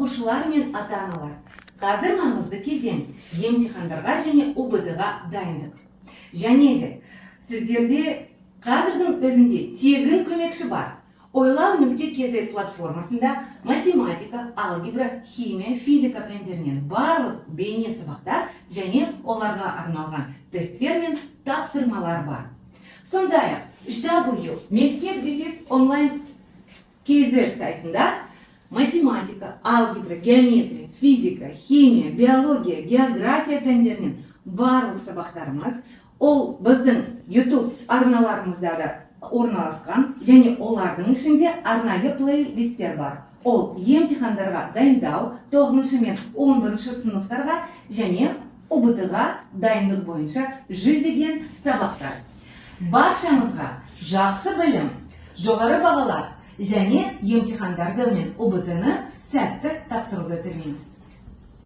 Оқушылар мен ата-аналар, қазір маңызды кезең: емтихандарға және ҰБТ-ға дайындық. Және де сіздерде қазірдің өзінде тегін көмекші бар. Ойлау.kz платформасында математика, алгебра, химия, физика пәндерінен барлық бейне сабақтар және оларға арналған тесттер мен тапсырмалар бар. Сондай-ақ 3w мектеп-онлайн kz сайтында математика, алгебра, геометрия, физика, химия, биология, география пәндерінен барлық сабақтарымыз, ол біздің YouTube арналарымызда да орналасқан және олардың ішінде арнайы плейлисттер бар. Ол емтихандарға дайындау, 9 мен 11 сыныптарға және ҰБТ-ға дайындық бойынша жүздеген сабақтар. Баршаңызға жақсы білім, жоғары бағалар және емтихандарды мен ҰБТ-ны сәтті тапсыруды тілейміз.